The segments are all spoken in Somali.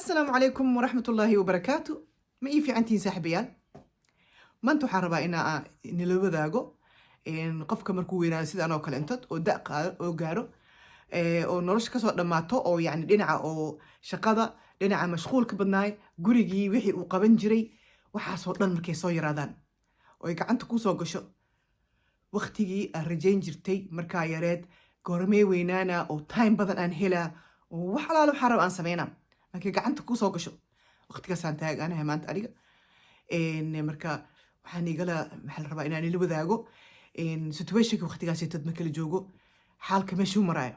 Asalaamu calaykum waraxmatullaahi wabarakaatu. Ma ii fiicantihiin, saaxiibayaal? Maanta waxaan rabaa inaa nila wadaago qofka markuu weynaado sidaan oo kale intod oo da qaado oo gaaro oo nolosha kasoo dhammaato, oo yacni dhinaca oo shaqada, dhinaca mashquulka badnaay, gurigii wixii uu qaban jiray, waxaasoo dhan markay soo yaraadaan oo ay gacanta kusoo gasho waqtigii aad rajayn jirtay markaa yareed, goormee weynaana oo time badan aan helaa oo wax alaale waxaa raba aan sameynaa, markay gacanta kusoo gasho, waqtigaasaan taaganahay maanta aniga. Marka waxaan igala, maxaa la rabaa inaan ila wadaago situationka waqtigaasitad marka la joogo, xaalka meeshuu maraayo.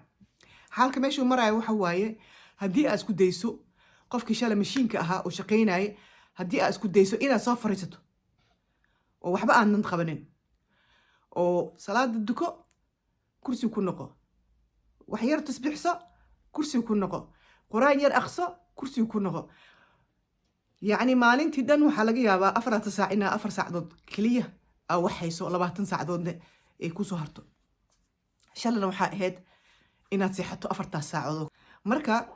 Xaalka meeshuu maraayo waxa waaye, haddii aad isku dayso qofkii shalay mashiinka ahaa oo shaqaynaya, haddii aad isku dayso inaad soo fariisato oo waxba aanan qabanin, oo salaada duko, kursi ku noqo, wax yar tasbiixso, kursi ku noqo, Qur-aan yar aqso, kursi ku noqo, yacni maalintii dhan waxaa laga yaabaa 4 saac inaa 4 saacadood keliya aa wax hayso, 20 saacadoodna ay kusoo harto. Shalana waxaa ahayd inaad seexato 4taas saacadood. Marka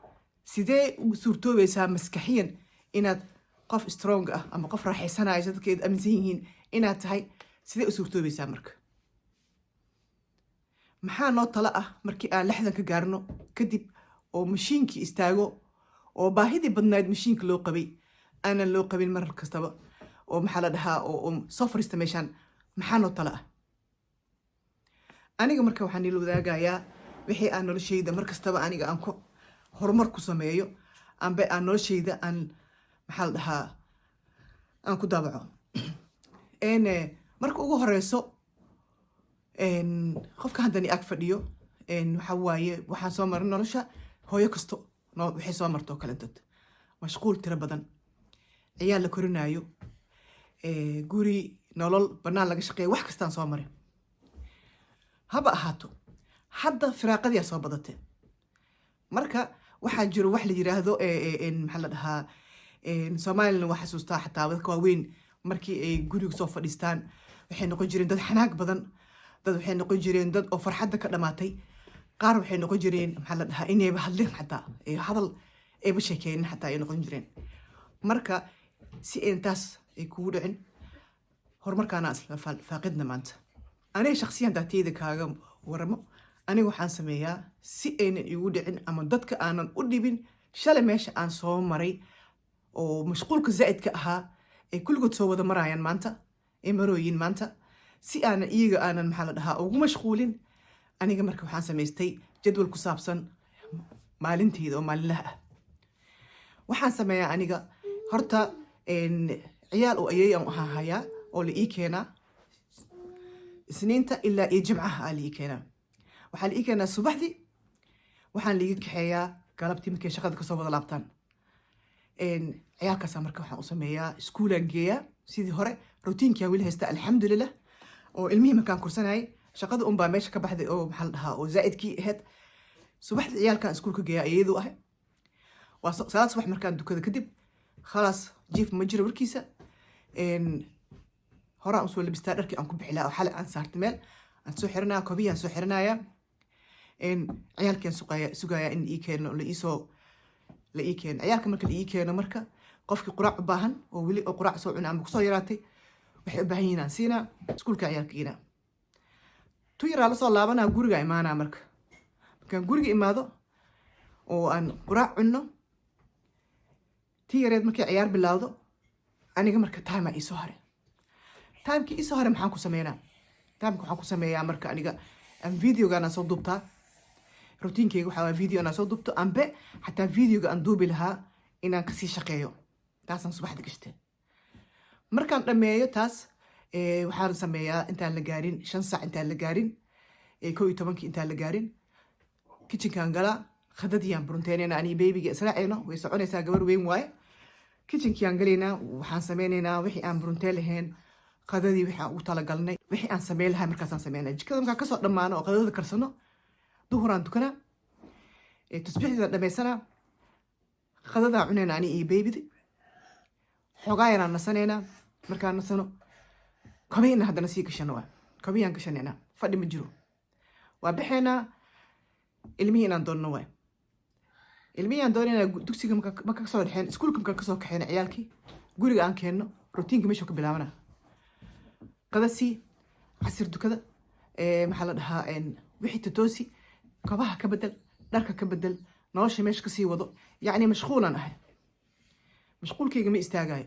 sidee u suurtoobaysaa maskaxiyan inaad qof strong ah ama qof raaxaysanaya, si dadka ay aaminsan yihiin inaad tahay? Sidee u suurtoobaysaa? Marka maxaa noo talo ah markii aan 60ka gaarno kadib oo mashiinkii istaago, oo baahidii badnayd mashiinka loo qabay aanan loo qabin mar kastaba, oo maxaa la dhahaa, oo soo fariista meeshaan? Maxaa noo talo ah? Aniga marka waxaan ila wadaagayaa wixii aan noloshayda mar kastaba aniga aan ku horumar ku sameeyo, amba aan noloshayda aan, maxaa la dhahaa, aan ku daabaco. Marka ugu horeyso, qofka haddani ag fadhiyo waxa waaye, waxaan soo maray nolosha hooyo kasto waxay soo marto oo kale, dad mashquul tiro badan, ciyaal la korinaayo, guri, nolol bannaan laga shaqeeya, wax kastaan soo maray. Haba ahaato, hadda firaaqadiyaa soo badatay. Marka waxaa jiro wax la yiraahdo, maxaa la dhahaa, Soomaalina waa xasuustaa, xataa dadka waaweyn markii ay guriga soo fadhiistaan waxay noqon jireen dad xanaag badan, dad waxay noqon jireen dad oo farxadda ka dhamaatay, qaar waxay noqon jireen, maxaa la dhahaa, inayba hadlin, xataa ay hadal ayba sheekeynin xataa ay noqon jireen. Marka si ayn taas ay kugu dhicin, horumarkaana isla faaqidna maanta. Aniga shakhsiyan daatiyada kaaga waramo, aniga waxaan sameeyaa si aynan igu dhicin ama dadka aanan u dhibin shalay meesha aan soo maray oo mashquulka zaa'idka ahaa ay kulligood soo wada marayaan maanta, ay marooyin maanta, si aanan iyaga aanan, maxaa la dhahaa, ugu mashquulin. Aniga marka waxaan samaystay jadwal ku saabsan maalinteyda oo maalinlaha ah. Waxaan sameeyaa aniga horta, ciyaal oo ayay aan ahaa hayaa oo la ii keenaa Isniinta ilaa iyo Jimcaha aa la ii keenaa. Waxaa la ii keenaa subaxdii, waxaan liiga kaxeeyaa galabtii markay shaqada kasoo wada laabtaan. Ciyaalkaasa marka waxaan u sameeyaa iskuulaan geeyaa. Sidii hore routinekaa weli haysta, alxamdulilah, oo ilmihii markaan kursanayay shaqada unbaa meesha ka baxday oo, maxaa la dhahaa, oo zaa'idkii ahayd. Subaxdii ciyaalkaan iskuulka geeyaa, iyadu ahay waa salaad subax markaan dukada kadib, khalaas, jiif ma jiro warkiisa. Horaan usoo labistaa dharkii aan ku bixi lahaa oo xalay aan saartay, meel aan soo xiranaya, kobihii aan soo xiranaya. Ciyaalkiaan sugaaya in ii keeno, la iisoo la ii keeno ciyaalka. Marka la ii keeno, marka qofkii quraac u baahan oo weli oo quraac soo cuna ama kusoo yaraatay, waxay u baahan yihiin aan siinaa, iskuulka ciyaalka geenaa, tu yaraa lasoo laabanaa, guriga imaanaa. Marka markaan guriga imaado oo aan quraac cunno, tii yareed markay ciyaar bilowdo, aniga marka time iisoo hare. Timekii iisoo hare maxaan ku sameynaa? Timeka waxaan ku sameeyaa marka aniga aan videogaan aan soo duubtaa. Routinekeyga waxaa waa video inaan soo duubto, ambe xataa videoga aan duubi lahaa inaan kasii shaqeeyo. Taasaan subaxda gashtay. Markaan dhammeeyo taas, waxaan sameeyaa intaan la gaarin 5 saac, intaan la gaarin 11kii, intaan la gaarin, kitchenkaan galaa, khadadiyaan burunteynayna. Aniga babyga israacayno, way soconaysaa, gabar weyn waaye. Kitchenkiyaan galaynaa, waxaan sameynaynaa wixii aan burunteen lahayn, qadadii wixii aan ugu talagalnay, wixii aan sameyn lahay markaasaan sameynaa. Jikada markaan kasoo dhammaano oo qadada karsano, duhuraan tukanaa, tasbiixdaan dhammaysanaa, qadadaan cunayna ani iyo babydi, xoogaa yaraan nasanaynaa. Markaan nasano, kabihina haddana sii gashano, waa kabihiyaan gashanaynaa, fadhi ma jiro, waa baxaynaa, ilmihii inaan doonno waay. Ilmihii aan doonayna dugsiga marka kasoo dhexeen, iskuulka marka kasoo kaxeyn, ciyaalkii guriga aan keenno, routine-ka meesha ka bilaabana: qadasii, casir dukada, maxaa la dhahaa, wixii totoosi, kabaha ka bedel, dharka ka bedel, nolosha meesha kasii wado. Yacni mashquulan ahay, mashquulkayga ma istaagayo.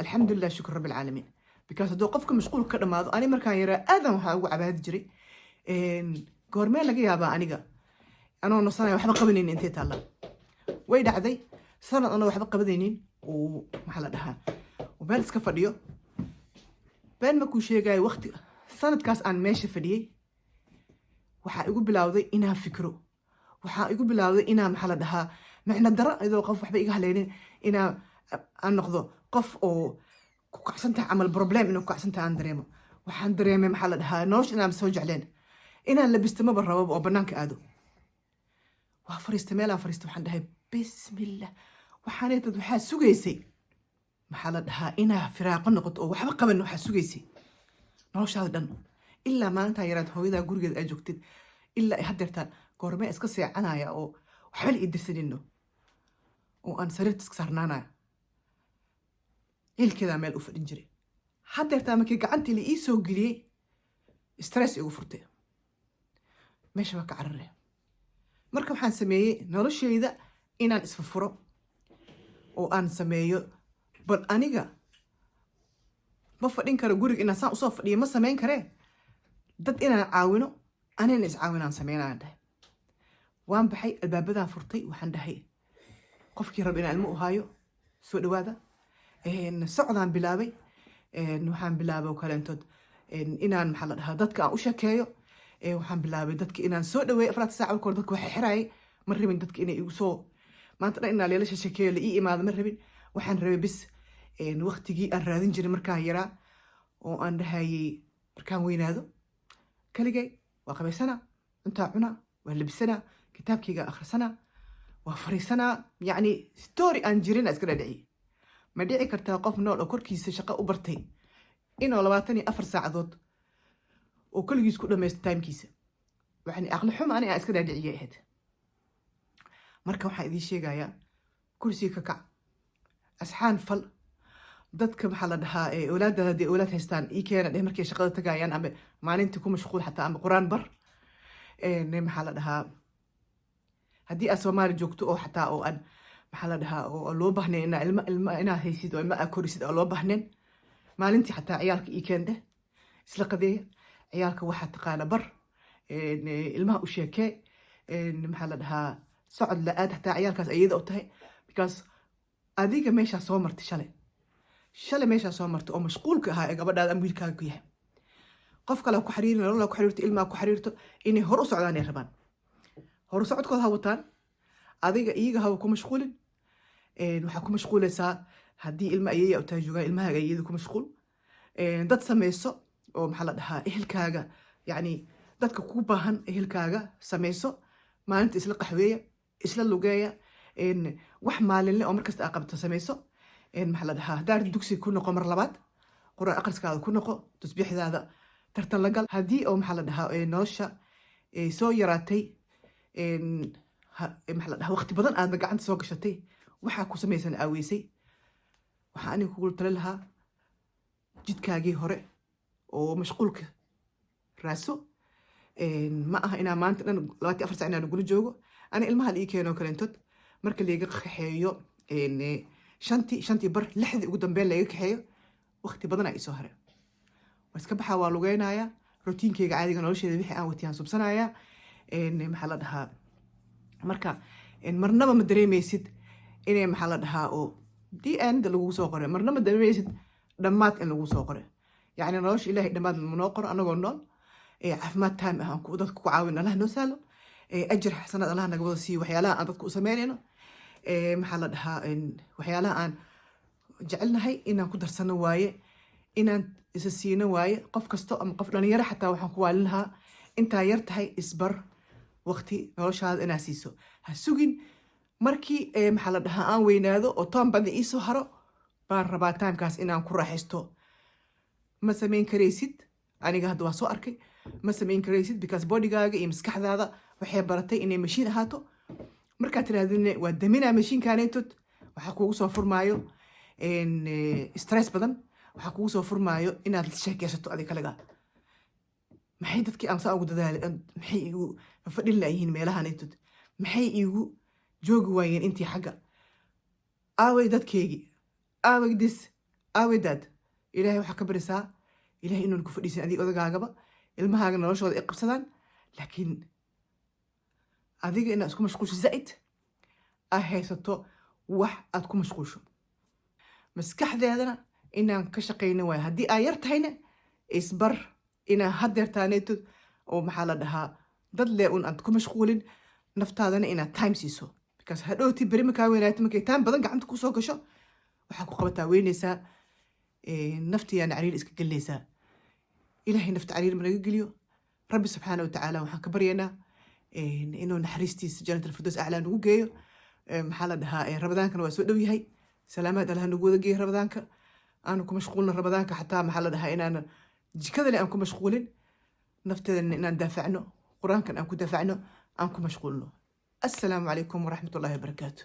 Alxamdulilah, shukr rabbi alcaalamiin, because hadduu qofka mashquulka ka dhamaado. Ani markaan yaraa aadan waxaa ugu cabaadi jiray, goormee laga yaabaa aniga anoo nasanaya, waxba qabanaynin, intay taallaa? Way dhacday sanad anoo waxba qabanaynin uu, maxaa la dhahaa, uu meel iska fadhiyo. Been markuu sheegayo, waqti sanadkaas aan meesha fadhiyey waxaa igu bilowday inaan fikro. Waxaa igu bilowday inaan, maxaa la dhahaa, micno daro, iyadoo qof waxba iga haleynin, inaan aan noqdo qof oo ku kacsantahay camal, problem inuu ku kacsantahay aan dareemo. Waxaan dareemay, maxaa la dhahaa, nolosha inaan soo jecleen, inaan labisto maba rababa oo banaanka aado. Waa fariista, meelaan fariista, waxaan dhahay, "Bismillah." Waxaanay dad waxaa sugaysay, maxaa la dhahaa, inaa firaaqo noqoto oo waxba qaban. Waxaa sugaysay noloshaada dhan ilaa maalintaa yaraad hooyadaa gurigeeda ay joogtid ilaa ay haddeertaan, goormee iska seecanaya oo waxba la ii dirsanino oo aan sariirta iska saarnaanaya? Ciilkeedaa meel u fadhin jiray. Haddeertaa markii gacantii la ii soo geliyey, stress igu furtay, meesha waa ka cararaya. Marka waxaan sameeyey noloshayda inaan isfurfuro oo aan sameeyo. Bal aniga ma fadhin karo guriga, inaan saan usoo fadhiyo ma samayn karee. Dad inaan caawino, anina iscaawinaan sameynayaan dhahay. Waan baxay, albaabadaan furtay. Waxaan dhahay, "Qofkii raba inaan ilmo u haayo, soo dhawaada." Socdaan bilaabay. Waxaan bilaabay oo kaleentood inaan, maxaa la dhahaa, dadka aan u sheekeeyo. Waxaan bilaabay dadka inaan soo dhaweeyo 4 saac. Marka hore dadka waxay xiraayay, ma rabin dadka inay igu soo maanta dhan inaa leelasha sheekeeyo, la ii imaado ma rabin. Waxaan rabay bis waqtigii aan raadin jiray markaan yaraa oo aan dhahayay, markaan weynaado kaligay waa qabaysanaa, cuntaa cunaa, waa labisanaa, kitaabkayga akhrisanaa, waa fariisanaa. Yacni story aan jirin iska dhadhiciyay. Ma dhici kartaa qof nool oo korkiisa shaqo u bartay inuu 24 saacadood oo keligiis ku dhamaysto time-kiisa? Yani aqli xuma ani aan iska dhaadhiciyay ahayd. Marka waxaan idiin sheegayaa, kursiga ka kac, asxaan fal dadka, maxaa la dhahaa, awlaadada haddii awlaad haystaan, ii keena dheh markay shaqada tagayaan, ama maalintii ku mashquul xataa, ama Qur-aan bar. Maxaa la dhahaa, haddii aad Soomaali joogto oo xataa oo aan, maxaa la dhahaa, oo loo baahnayn inaa ilma inaad haysid oo ilma aad korisid oo loo baahnayn, maalintii xataa ciyaalka ii keen dheh, isla qadeeya ciyaalka, waxaa taqaana bar, ilmaha u sheekee. Maxaa la dhahaa, socod la-aad xataa ciyaalkaas ayada u tahay, because adiga meeshaa soo martay shalay, shalay meeshaa soo martay oo mashquulka ahaa ee gabadhaada ama wiilkaaga ku yahay, qof kale ku xiriirin, nolol ku xiriirto, ilmaha ku xiriirto, inay hor u socdaan ay rabaan. Hor u socodkooda ha wataan, adiga iyaga haba ku mashquulin. Waxaa ku mashquulaysaa haddii ilma ayeeya u tahay joogaan, ilmahaaga ayeeyada ku mashquul. Dad samayso oo, maxaa la dhahaa, ehelkaaga, yacni dadka kuu baahan, ehelkaaga samayso, maalinta isla qaxweeya, isla lugeeya, wax maalinle oo markasta aa qabto samayso. Maxaa la dhahaa, haddaa dugsiga ku noqo mar labaad, Qur-aan akhriskaada ku noqo, tasbiixdaada tartan la gal. Haddii oo, maxaa la dhahaa, nolosha soo yaraatay, maxaa la dhahaa, waqti badan aadna gacanta soo gashatay, waxaa ku samaysan aaweysay, waxaa aniga kugula tali lahaa jidkaagii hore oo mashquulka raaso. Ma aha inaa maanta dhan 24 sac inaa nagula joogo. Ani ilmaha la ii keeno kaleentood marka laiga kaxeeyo 5-tii, 5:30, 6-dii ugu dambeyn laiga kaxeeyo, waqti badan aa isoo hare. Waa iska baxaa, waa lugeynayaa, routine-keyga caadiga, nolosheeda wixii aan watiyaan subsanayaa. Maxaa la dhahaa, marka marnaba ma dareemeysid inay, maxaa la dhahaa, oo the end lagu soo qoray. Marnaba ma dareemeysid dhammaad in lagu soo qoray. Yacni nolosha Ilaahay dhammaad manoo qoro. Anagoo nool, caafimaad taam ah aan dadka ku caawin, Allah noo sahlo, ajir xasanaad Allah naga wada siiyo waxyaalaha aan dadka u sameynayno. Maxaa la dhahaa, waxyaalaha aan jecelnahay inaan ku darsano waaye, inaan isa siino waaye. Qof kasto ama qof dhalinyaro xataa waxaan ku waalin lahaa, intaa yar tahay isbar waqti noloshaada inaad siiso. Ha sugin markii, maxaa la dhahaa, aan weynaado oo toon badan iisoo haro baan rabaa time-kaas inaan ku raaxaysto. Ma samayn karaysid. Aniga hadda waa soo arkay, ma samayn karaysid, because body-gaaga iyo maskaxdaada waxay baratay inay mashiin ahaato. Markaad tirahdine waa daminaa mashiinkaanetod, waxaa kugu soo furmaayo stress badan. Waxaa kugu soo furmaayo inaad sheekeysato adig kaligaa. Maxay dadkii aan saa ugu dadaalay, maxay igu fadhin laayihiin meelahanetod? Maxay iigu joogi waayeen intii xagga? Aaway dadkeygii? Aaway this? Aaway that? Ilaahay waxaa ka barisaa Ilahay inuun ku fadhiisan adig odagaagaba, ilmahaaga noloshooda ay qabsadaan. Laakiin adiga inaad isku mashquulsho zaa'id, aa haysato wax aad ku mashquulsho, maskaxdeedana inaan ka shaqayno waayo. Haddii aa yar tahayna, isbar inaa hadeertaaneetod oo, maxaa la dhahaa, dad lee un aad ku mashquulin, naftaadana inaad time siiso, because hadhowti beri markaa weynaato, markay time badan gacanta kusoo gasho, waxaa ku qabataa weynaysaa, naftiyaana cariir iska gelinaysaa. Ilaahay nafta cariir ma naga geliyo. Rabbi subxaana watacaala waxaan ka baryaynaa inuu naxariistiisa janat alfirdaws aclaa nagu geeyo. Maxaa la dhahaa, Ramadaankana waa soo dhow yahay. Salaamaad Allaha nagu wada geeyo Ramadaanka. Aanu ku mashquulna Ramadaanka xataa, maxaa la dhahaa, inaanan jikadale aan ku mashquulin, nafteedana inaan daafacno, Qur-aankan aan ku daafacno, aan ku mashquulno. Assalaamu calaykum waraxmatullahi wabarakaatu.